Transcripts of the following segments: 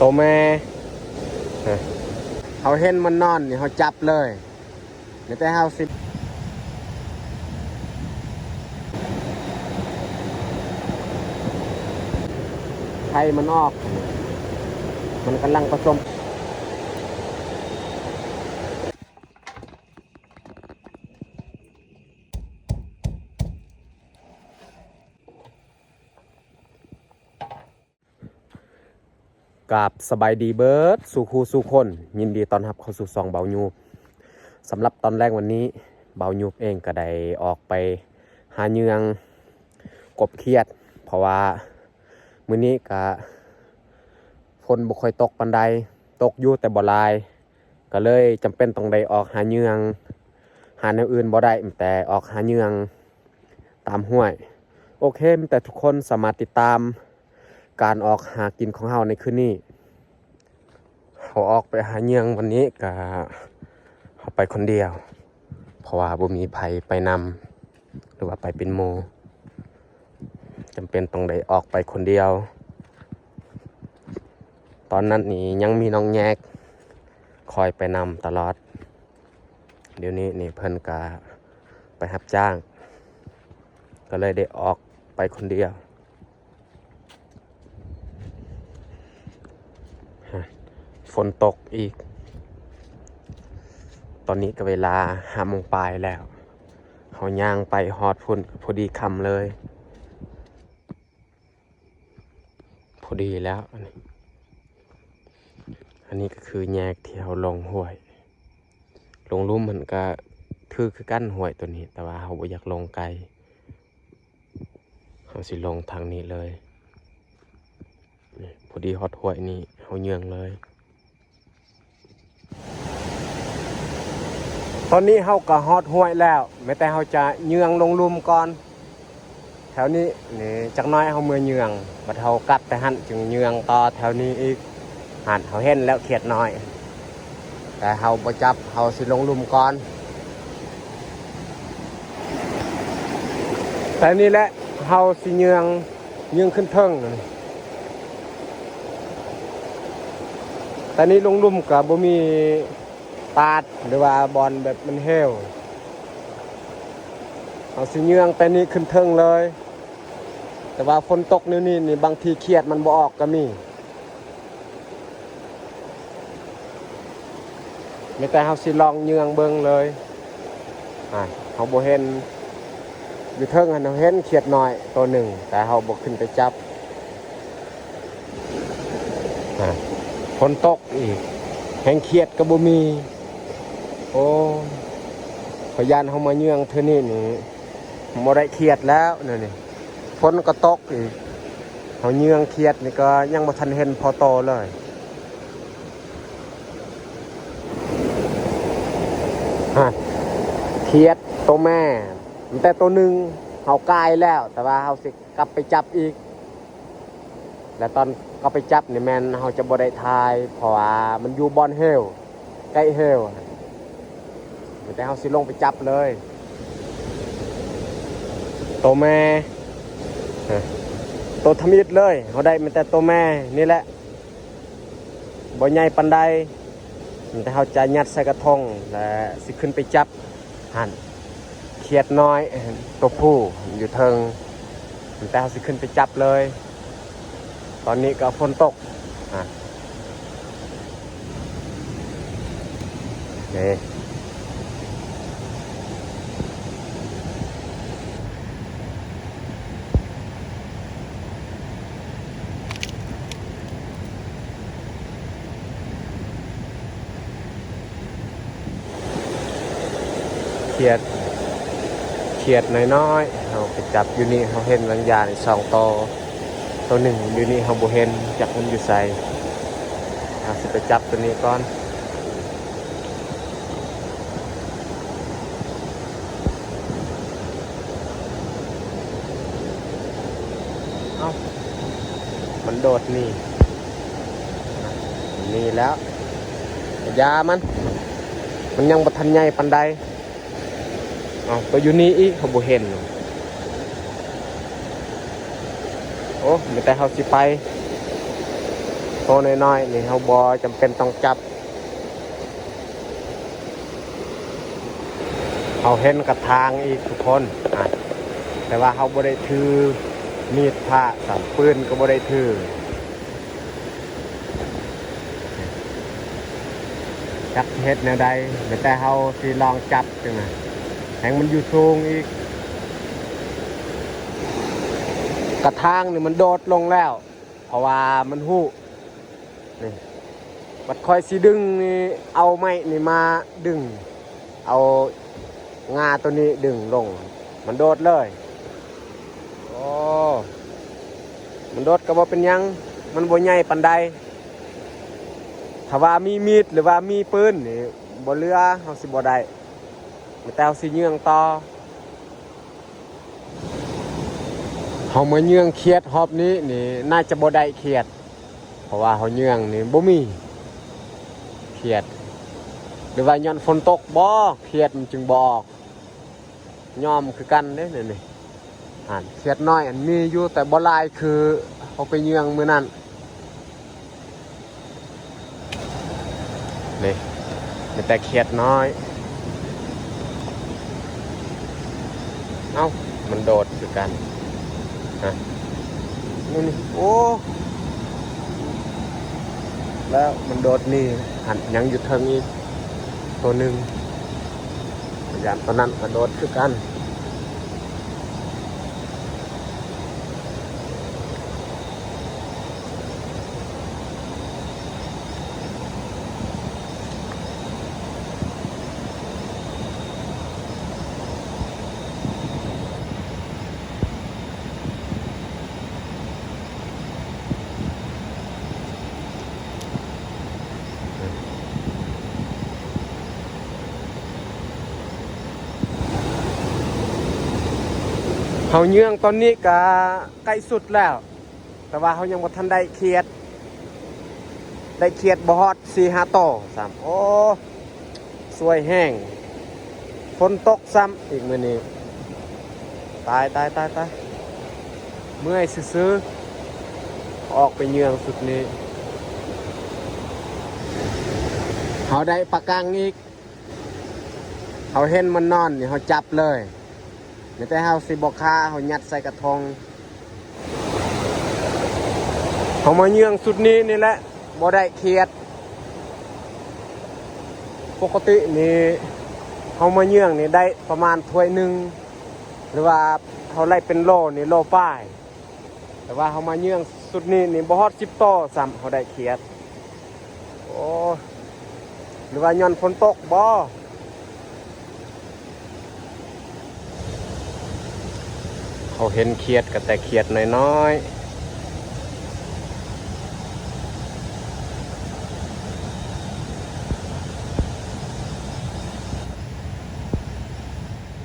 ໂຕແມ່ ເຮົາເຫັນມັນນອນນີ້ ເຮົາຈັບເລີຍ. ແຕ່ເຮົາຊິ ໄຂ່ມັນອອກ ມັນກຳລັງປະສົມ. ກາບສະບາຍດີເບິດສູ່ຄູ່ສູ່ຄົນ, ຍິນດີຕ້ອນຮັບເຂົ້າສູ່ຊ່ອງເບົາຍູບ. ສຳລັບຕອນແລງວັນນີ້ ເບົາຍູບເອງກໍໄດ້ອອກໄປຫາເຫຍື່ອງກົບຂຽດ ເພາະວ່າມື້ນີ້ກະຝົນບໍ່ຄ່ອຍຕົກປານໃດ, ຕົກຢູ່ແຕ່ບໍ່ຫຼາຍ, ກໍເລີຍຈຳເປັນຕ້ອງໄດ້ອອກຫາເຫຍື່ອງ, ຫາແນວອື່ນບໍ່ໄດ້, ມີແຕ່ອອກຫາເຫຍື່ອງຕາມຫ້ວຍ. ໂອເຄ, ມີແຕ່ທຸກຄົນສາມາດຕິດຕາມ ການອອກຫາກິນຂອງເຮົາໃນຄືນນີ້. ເຮົາອອກໄປຫາເຫຍື່ອງວັນນີ້ກະເຮົາໄປຄົນດຽວ ເພາະວ່າບໍ່ມີໃຜໄປນຳ ຫຼືວ່າໄປເປັນໝູ່, ຈຳເປັນຕ້ອງໄດ້ອອກໄປຄົນດຽວ. ຕອນນັ້ນນີ້ຍັງມີນ້ອງແຍກຄອຍໄປນຳຕະຫຼອດ, ດຽວນີ້ນີ້ເພິ່ນກະໄປຮັບຈ້າງ ກໍເລີຍໄດ້ອອກໄປຄົນດຽວ. ຝົນຕົກອີກ. ຕອນນີ້ກໍເວລາຫ້າໂມງປາຍແລ້ວ. ເຮົາຍ່າງໄປຮອດພຸ້ນກໍພໍດີຄ່ຳເລີຍ. ພໍດີແລ້ວ. ອັນນີ້ ອັນນີ້ກໍຄືແຍກທີ່ເຮົາລົງຫ້ວຍ. ລົງລຸ່ມຫັ້ນກໍຖືກຄືກັນຫ້ວຍໂຕນີ້, ແຕ່ວ່າເຮົາບໍ່ຢາກລົງໄກ. ເຮົາຊິລົງທາງນີ້ເລີຍ. ນີ້ ພໍດີຮອດຫ້ວຍນີ້ ເຮົາເຫຍື່ອງເລີຍ. ຕອນນີ້ເຮົາກໍຮອດຫ້ວຍແລ້ວ, ແມ່ນແຕ່ເຮົາຈະເຫຍື່ອງລົງລຸ່ມກ່ອນ. ແຖວນີ້ນີ້ ຈັກໜ້ອຍເຮົາເມືອເຫຍື່ອງ, ບັດເຮົາກັບແຕ່ຫັ້ນຈຶ່ງເຫຍື່ອງຕໍ່ແຖວນີ້ອີກ. ຫັ້ນ ເຮົາເຫັນແລ້ວຂຽດນ້ອຍ, ແຕ່ເຮົາບໍ່ຈັບ, ເຮົາຊິລົງລຸ່ມກ່ອນ. ແຖວນີ້ແຫຼະ ເຮົາຊິເຫຍື່ອງ, ເຫຍື່ອງຂຶ້ນເທິງ. ແຖວນີ້ລົງລຸ່ມກໍບໍ່ມີ ປາດ ຫຼືວ່າບ່ອນແບບມັນເຫວ. ເຮົາຊິເຫຍື່ອງແຕ່ນີ້ຂຶ້ນເທິງເລີຍ, ແຕ່ວ່າຝົນຕົກແນວນີ້ນີ້ ບາງທີຂຽດມັນບໍ່ອອກກໍມີ. ມີແຕ່ເຮົາຊິລອງເຫຍື່ອງເບິ່ງເລີຍ. ອ່າ ເຮົາບໍ່ເຫັນ, ຢູ່ເທິງຫັ້ນເຮົາເຫັນຂຽດນ້ອຍໂຕໜຶ່ງ, ແຕ່ເຮົາບໍ່ຂຶ້ນໄປຈັບ. ອ່າ ຝົນຕົກອີກ, ແຮ່ງຂຽດກໍບໍ່ມີ. ໂອ້ ຂ້ອຍຢ້ານເຮົາມາເຫຍື່ອງເທື່ອນີ້ນີ້ ບໍ່ໄດ້ຂຽດແລ້ວແນວນີ້. ຝົນກໍຕົກອີກ, ເຮົາເຫຍື່ອງຂຽດນີ້ກໍຍັງບໍ່ທັນເຫັນພໍໂຕເລີຍ. ຮະ ຂຽດໂຕແມ່ ແຕ່ໂຕໜຶ່ງເຮົາກາຍແລ້ວ, ແຕ່ວ່າເຮົາຊິ ກັບໄປຈັບອີກ. ແລະຕອນກັບໄປຈັບນີ້ແມ່ນເຮົາຈະບໍ່ໄດ້ຖ່າຍ ເພາະວ່າມັນຢູ່ບ່ອນເຫວ, ໃກ້ເຫວ, ແຕ່ເຮົາຊິລົງໄປຈັບເລີຍ. ໂຕແມ່ ໂຕທຳອິດເລີຍ, ເຮົາໄດ້ແມ່ນແຕ່ໂຕແມ່ນີ້ແຫຼະ. ບໍ່ໃຫຍ່ປານໃດ, ແຕ່ເຮົາຈະຍັດໃສ່ກະທົງ ແລະ ຊິຂຶ້ນໄປຈັບ. ຫັ້ນ ຂຽດນ້ອຍ ໂຕຜູ້ຢູ່ເທິງ, ແຕ່ເຮົາຊິຂຶ້ນໄປຈັບເລີຍ. ຕອນນີ້ກໍຝົນຕົກ. ນີ້ ຂຽດ ຂຽດນ້ອຍໆ ເຮົາໄປຈັບຢູ່ນີ້, ເຮົາເຫັນບາງຢ່າງສອງໂຕ, ໂຕໜຶ່ງຢູ່ນີ້ເຮົາບໍ່ເຫັນ, ຈັກມັນຢູ່ໃສ. ເຮົາຊິໄປຈັບໂຕນີ້ກ່ອນ. ເອົ້າ ມັນໂດດໜີ, ໜີແລ້ວ. ຢ່າມັນ, ມັນຍັງບໍ່ທັນໃຫຍ່ປານໃດ. ເອົ້າ ໂຕຢູ່ນີ້ອີກ ເຮົາບໍ່ເຫັນ. ໂອ້ ມີແຕ່ເຮົາຊິໄປ. ໂຕນ້ອຍໆນີ້ເຮົາບໍ່ຈຳເປັນຕ້ອງຈັບ. ເຮົາເຫັນກະຖາງອີກທຸກຄົນ ອາ ແຕ່ວ່າເຮົາບໍ່ໄດ້ຖືມີດພະ ສຳ ປືນກໍບໍ່ໄດ້ຖື. ຈັກຊິເຮັດແນວໃດ ແມ່ນແຕ່ເຮົາຊິລອງຈັບຈັ່ງນະ ແຮ່ງມັນຢູ່ສູງອີກ. ກະຖາງນີ້ມັນໂດດລົງແລ້ວ ເພາະວ່າມັນຮູ້ ນີ້ ບັດຂ້ອຍຊິດຶງນີ້ ເອົາໄມ້ນີ້ມາດຶງ ເອົາງາໂຕນີ້ດຶງລົງ ມັນໂດດເລີຍ. ໂອ້ ມັນໂດດກໍບໍ່ເປັນຫຍັງ ມັນບໍ່ໃຫຍ່ປານໃດ. ຖ້າວ່າມີມີດ ຫຼືວ່າມີປືນນີ້ ບໍ່ເຫຼືອ ເຮົາຊິບໍ່ໄດ້ ແຕ່ເຮົາຊິເຍືອງຕໍ່. ເຮົາມາເຍືອງຂຽດຮອບນີ້ນີ້ ໜ້າຈະບໍ່ໄດ້ຂຽດ ເພາະວ່າເຮົາເຍືອງນີ້ບໍ່ມີຂຽດ ຫຼືວ່າຍ້ອນຝົນຕົກບໍ ຂຽດມັນຈຶ່ງບໍ່ອອກ. ຍອມຄືກັນເດ້ນີ້ ຫັ້ນ ຂຽດນ້ອຍຫັ້ນມີຢູ່ ແຕ່ບໍ່ຫຼາຍຄືເຮົາໄປເຍືອງມື້ນັ້ນ. ນີ້ ມີແຕ່ຂຽດນ້ອຍ. ເອົ້າ ມັນໂດດຄືກັນ ຮະ ນີ້ ນີ້ ໂອ້ ແລ້ວມັນໂດດໜີ ຫັ້ນ ຍັງຢູ່ເທິງອີກໂຕໜຶ່ງ ຢ້ານໂຕນັ້ນກະໂດດຄືກັນ. ເຮົາເຍືອງຕອນນີ້ກະໃກ້ສຸດແລ້ວ ແຕ່ວ່າເຮົາຍັງບໍ່ທັນໄດ້ຂຽດ ໄດ້ຂຽດບໍ່ຮອດສີ່ຫ້າໂຕຊ້ຳ. ໂອ້ ສວຍແຮງ ຝົນຕົກຊ້ຳອີກມື້ນີ້. ຕາຍ ຕາຍ ຕາຍ ຕາຍ ເມື່ອຍຊື່ໆ ອອກໄປເຍືອງສຸດນີ້. ເຮົາໄດ້ປາກັງອີກ ເຮົາເຫັນມັນນອນນີ້ ເຮົາຈັບເລີຍ ແມ່ນແຕ່ເຮົາຊິບໍ່ຂ້າ ເຮົາຍັດໃສ່ກະທົງ. ເຮົາມາເຍືອງຊຸດນີ້ນີ້ແຫຼະ ບໍ່ໄດ້ຂຽດ. ປົກກະຕິນີ້ເຮົາມາເຍືອງນີ້ໄດ້ປະມານຖ້ວຍໜຶ່ງ ຫຼືວ່າເຮົາໄລ່ເປັນໂລນີ້ ໂລປາຍ. ແຕ່ວ່າເຮົາມາເຍືອງຊຸດນີ້ນີ້ບໍ່ຮອດສິບໂຕຊ້ຳ ເຮົາໄດ້ຂຽດ. ໂອ້ ຫຼືວ່າຍ້ອນຝົນຕົກບໍ? ເຮົາເຫັນຂຽດກໍແຕ່ຂຽດນ້ອຍໆ.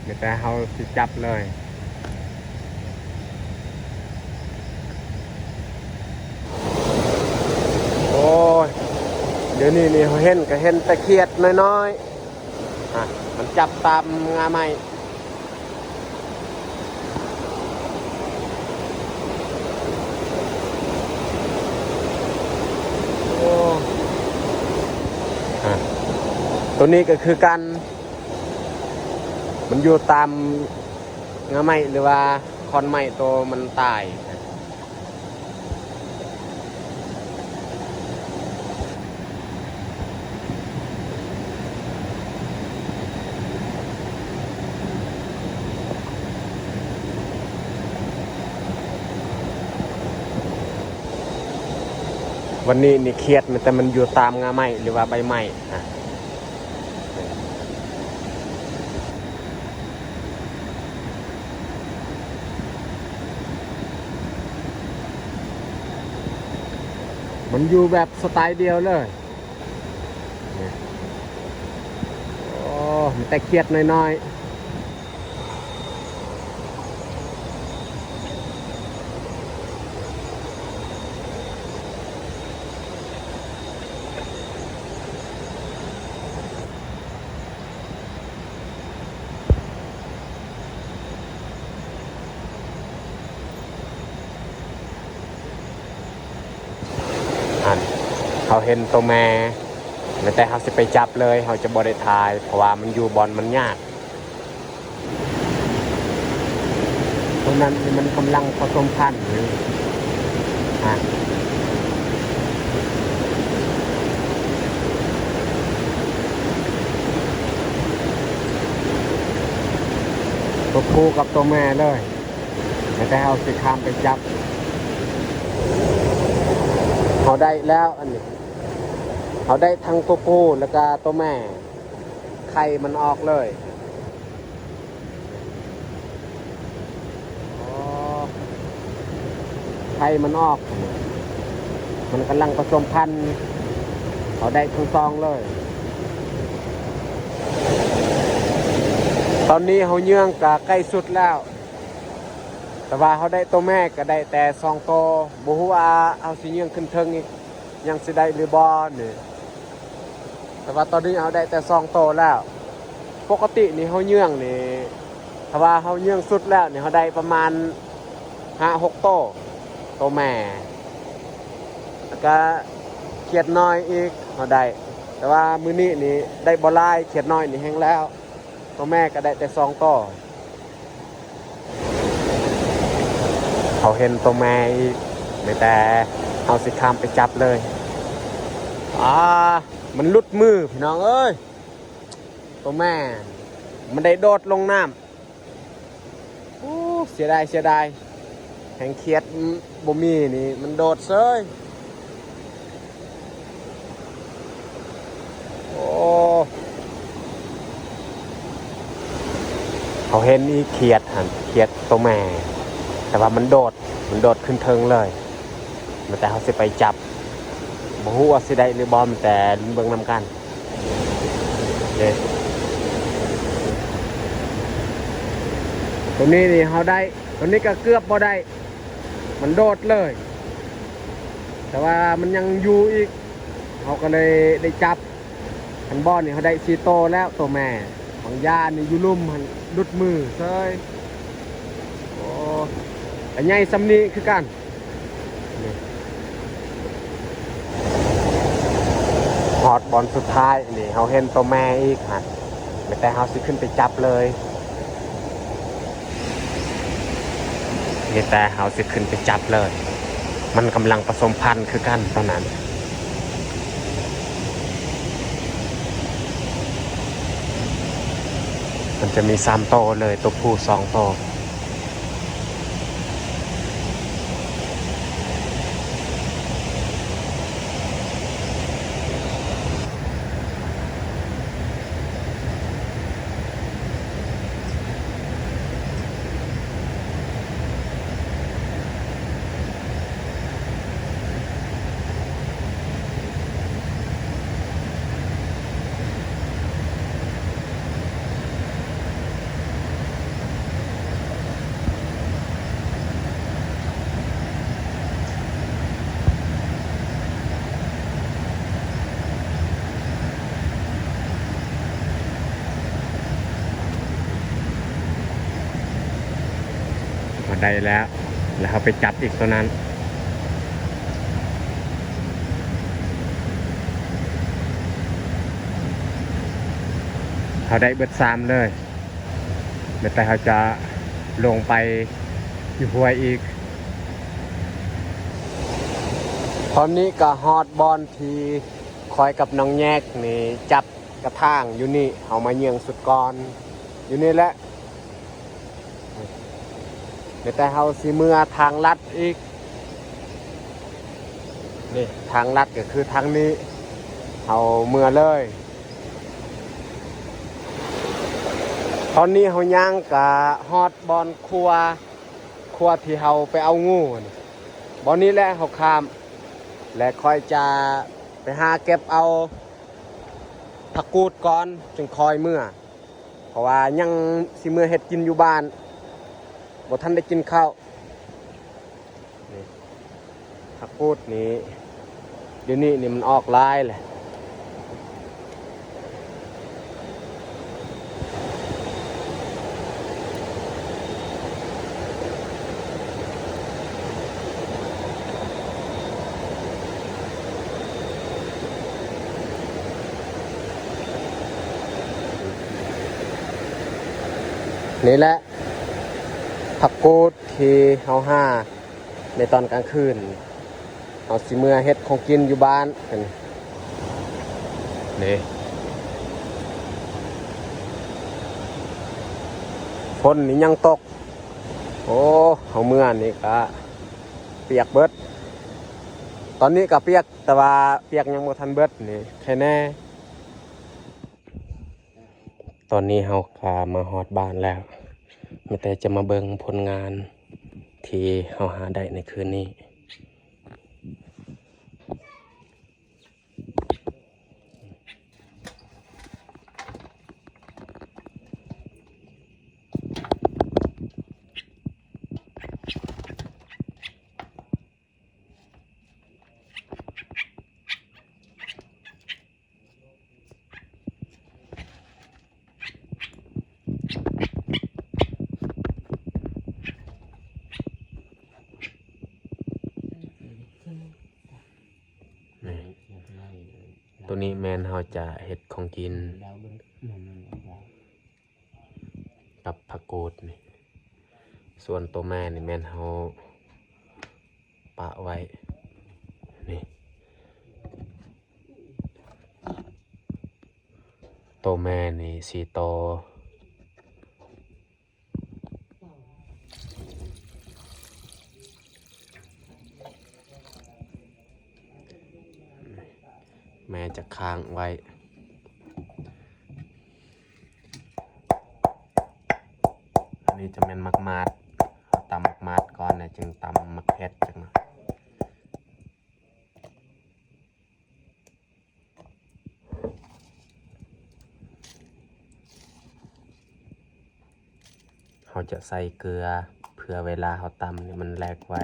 ມີແຕ່ເຮົາຊິຈັບເລີຍ. ໂອ້ຍ ດຽວນີ້ນີ້ເຮົາເຫັນກໍເຫັນແຕ່ຂຽດນ້ອຍໆ ອະ ມັນຈັບຕາມງ່າໄມ້. ໂອ້ ອະ ໂຕນີ້ກໍຄືກັນ ມັນຢູ່ຕາມງ່າໄມ້ ຫຼືວ່າຂອນໄມ້ໂຕມັນຕາຍ. ວັນນີ້ນີ້ຂຽດ ແຕ່ມັນຢູ່ຕາມງ່າໄມ້ ຫຼືວ່າໃບໄມ້ ອະ ມັນຢູ່ແບບສະໄຕດຽວເລີຍ. ໂອ້ ມີແຕ່ຂຽດນ້ອຍໆ. ຫັ້ນ ເຮົາເຫັນໂຕແມ່ ແລ້ວແຕ່ເຮົາຊິໄປຈັບເລີຍ, ເຮົາຈະບໍ່ໄດ້ຖ່າຍ ເພາະວ່າມັນຢູ່ບ່ອນມັນຍາກ. ໂຕນັ້ນນີ້ມັນກຳລັງປະສົມພັນຢູ່ ອາ ຕົວຜູ້ກັບຕົວແມ່ເລີຍ. ແລ້ວແຕ່ເຮົາຊິຂ້າມໄປຈັບ. ເຮົາໄດ້ແລ້ວ ອັນນີ້ ເຮົາໄດ້ທັງຕົວຜູ້ ແລ້ວກະຕົວແມ່. ໄຂ່ມັນອອກເລີຍ. ອໍ ໄຂ່ມັນອອກ. ມັນກຳລັງປະສົມພັນ. ເຮົາໄດ້ທັງສອງເລີຍ. ຕອນນີ້ເຮົາເຍື່ອງກະໃກ້ສຸດແລ້ວ. ແຕ່ວ່າເຮົາໄດ້ໂຕແມ່ກະໄດ້ແຕ່ສອງໂຕ. ບໍ່ຮູ້ວ່າເຮົາຊິເຍື່ອງຂຶ້ນເທິງອີກ ຍັງຊິໄດ້ຫຼືບໍ່ນີ້. ແຕ່ວ່າຕອນນີ້ເຮົາໄດ້ແຕ່ສອງໂຕແລ້ວ. ປົກກະຕິນີ້ເຮົາເຍື່ອງນີ້ ຖ້າວ່າເຮົາເຍື່ອງສຸດແລ້ວນີ້ ເຮົາໄດ້ປະມານຫ້າຫົກໂຕ ໂຕແມ່. ແລ້ວກະຂຽດນ້ອຍອີກເຮົາໄດ້. ແຕ່ວ່າມື້ນີ້ນີ້ໄດ້ບໍ່ຫຼາຍ, ຂຽດນ້ອຍນີ້ແຮງແລ້ວ. ໂຕແມ່ກະໄດ້ແຕ່ສອງໂຕ. ເຮົາເຫັນໂຕແມ່ອີກ ແມ່ນແຕ່ເຮົາຊິຂ້າມໄປຈັບເລີຍ. ອາ ມັນຫຼຸດມືພີ່ນ້ອງເອີຍ. ໂຕແມ່ມັນໄດ້ໂດດລົງນ້ຳ. ໂອ້ ເສຍດາຍ ເສຍດາຍ. ແຮງຂຽດບໍ່ມີນີ້ ມັນໂດດເສີຍ. ໂອ້ ເຮົາເຫັນອີກຂຽດຫັ້ນ ຂຽດໂຕແມ່ ແຕ່ວ່າມັນໂດດ ມັນໂດດຂຶ້ນເທິງເລີຍ. ແຕ່ເຮົາຊິໄປຈັບ ບໍ່ຮູ້ວ່າຊິໄດ້ຫຼືບໍ່ ແຕ່ເບິ່ງນຳກັນ. ເດ້ ໂຕນີ້ນີ້ເຮົາໄດ້. ໂຕນີ້ກະເກືອບບໍ່ໄດ້ ມັນໂດດເລີຍ. ແຕ່ວ່າມັນຍັງຢູ່ອີກ ເຮົາກະເລີຍໄດ້ຈັບ. ຄັນບໍ່ນີ້ເຮົາໄດ້ສີ່ໂຕແລ້ວ ໂຕແມ່. ບາງຢ່ານີ້ຢູ່ລຸ່ມຫັ້ນ ຫຼຸດມືເສີຍ. ໂອ້ ກະໃຫຍ່ສ່ຳນີ້ຄືກັນ. ຮອດບ່ອນສຸດທ້າຍນີ້ ເຮົາເຫັນໂຕແມ່ອີກຫັ້ນ ແມ່ນແຕ່ເຮົາຊິຂຶ້ນໄປຈັບເລີຍ. ແມ່ນແຕ່ເຮົາຊິຂຶ້ນໄປຈັບເລີຍ. ມັນກຳລັງປະສົມພັນຄືກັນຕອນນັ້ນ. ມັນຈະມີສາມໂຕເລີຍ ໂຕຜູ້ສອງໂຕ. ມາໄດ້ແລ້ວ ແລ້ວເຮົາໄປຈັບອີກໂຕນັ້ນ. ເຮົາໄດ້ເບິດສາມເລີຍ. ແລ້ວແຕ່ເຮົາຈະລົງໄປຢູ່ຫ້ວຍອີກ. ຕອນນີ້ກະຮອດບ່ອນທີ່ຂ້ອຍກັບນ້ອງແຍກນີ້ຈັບກະຖາງຢູ່ນີ້. ເຮົາມາເຍື່ອງສຸດກ່ອນຢູ່ນີ້ແຫຼະ. ແລ້ວແຕ່ເຮົາຊິເມືອທາງລັດອີກ. ນີ້ທາງລັດກະຄືທາງນີ້ ເຮົາເມືອເລີຍ. ຕອນນີ້ເຮົາຍ່າງກະຮອດບ່ອນຂົວ ຂົວທີ່ເຮົາໄປເອົາງູນີ້. ບ່ອນນີ້ແຫຼະເຮົາຂ້າມ ແລະ ຂ້ອຍຈະໄປຫາເກັບເອົາຜັກກູດກ່ອນ ຈຶ່ງຄ່ອຍເມືອ. ເພາະວ່າຍັງຊິເມືອເຮັດກິນຢູ່ບ້ານ ບໍ່ທັນໄດ້ກິນເຂົ້າ. ນີ້ ຜັກກູດນີ້ ດຽວນີ້ນີ້ມັນອອກຫຼາຍແຫຼະ. ເ ນີ້ແຫຼະຜັກກູດທີ່ເຮົາຫາໃນຕອນກາງຄືນ ເຮົາຊິເມືອເຮັດຂອງກິນຢູ່ບ້ານ. ນີ້ ຝົນນີ້ຍັງຕົກ. ໂອ້ ເຮົາເມືອນີ້ກະປຽກເບິດ. ຕອນນີ້ກະປຽກ ແຕ່ວ່າປຽກຍັງບໍ່ທັນເບິດນີ້ ແຄ່ແນ່. ຕອນນີ້ເຮົາກະມາຮອດບ້ານແລ້ວ ມີແຕ່ຈະມາເບິ່ງຜົນງານທີ່ເຮົາຫາໄດ້ໃນຄືນນີ້. ນີ້ ໂຕນີ້ແມ່ນເຮົາຈະເຮັດຂອງກິນ ກັບຜັກກູດນີ້. ສ່ວນໂຕແມ່ນີ້ແມ່ນເຮົາປະໄວ້ນີ້ ໂຕແມ່ນີ້ສີ່ໂຕ. ແມ່ຈະຄ້າງໄວ້. ອັນນີ້ຈະແມ່ນໝາກມາດ ເຮົາຕຳໝາກມາດກ່ອນ ແລ້ວຈຶ່ງຕຳໝາກເຫັດຈັ່ງມາ. ເຮົາຈະໃສ່ເກືອ ເພື່ອເວລາເຮົາຕຳນີ້ມັນແຫຼກໄວ.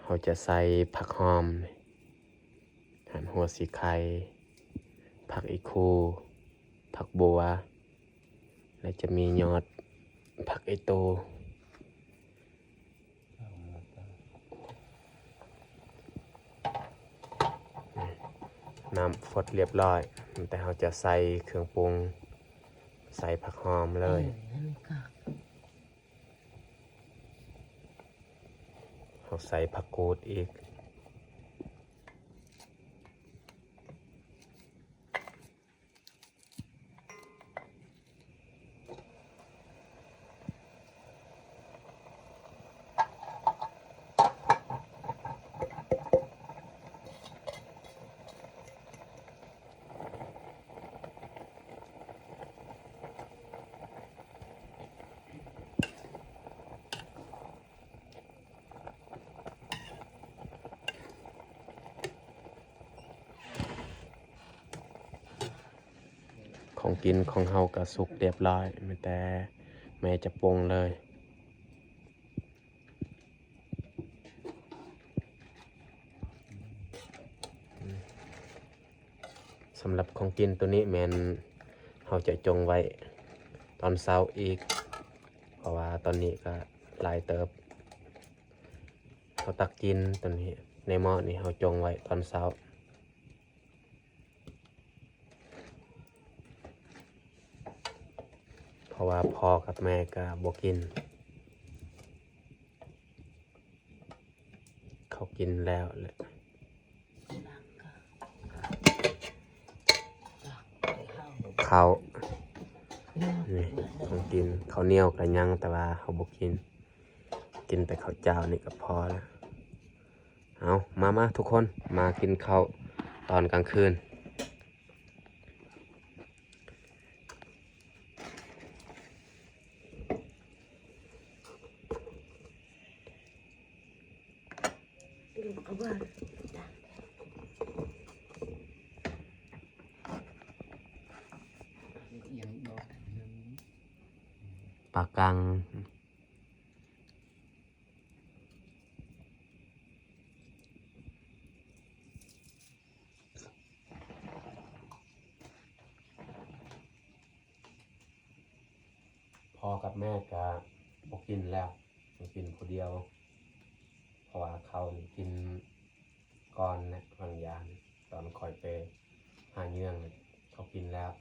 ເຮົາຈະໃສ່ຜັກຫອມ ຫັ້ນ ຫົວສີໄຄ, ຜັກອີ່ຄູ, ຜັກບົວ ແລະ ຈະມີຍອດຜັກອີ່ຕູ. ນ້ຳຟົດລຽບລ້ອຍ, ແຕ່ເຮົາຈະໃສ່ເຄື່ອງປຸງ, ໃສ່ຜັກຫອມເລີຍ. ເຮົາໃສ່ຜັກກູດອີກ. ຂອງກິນຂອງເຮົາກະສຸກລຽບລ້ອຍ, ມີແຕ່ແມ່ຈະປຸງເລີຍ. ສຳລັບຂອງກິນໂຕນີ້ແມ່ນເຮົາຈະຈົ່ງໄວ້ຕອນເຊົ້າອີກ, ເພາະວ່າຕອນນີ້ກະຫຼາຍເຕີບ. ເຮົາຕັກກິນໂຕນີ້ໃນໝໍ້ນີ້, ເຮົາຈົ່ງໄວ້ຕອນເຊົ້າ. ເພາະວ່າພໍ່ກັບແມ່ກະບໍ່ກິນ, ເຂົາກິນແລ້ວແຫຼະ. ເຂົ້າ ນີ້ຂອງກິນ, ເຂົ້າໜຽວກະຍັງ ແຕ່ວ່າເຮົາບໍ່ກິນ, ກິນແຕ່ເຂົ້າເຈົ້ານີ້ກະພໍແລ້ວ. ເອົາ ມາ ມາທຸກຄົນ, ມາກິນເຂົ້າຕອນກາງຄືນ. ລູກກະວ່າ ປາກັງ. ພໍ່ກັບແມ່ກະບໍ່ກິນແລ້ວ ກິນຜູ້ດຽວ ເພາະວ່າເຂົານີ້ກິນກ່ອນແຫຼະ ຫວາງຢານ ຕອນຂ້ອຍໄປຫາເຫຍື່ອງ ເຂົາກິນແລ້ວ.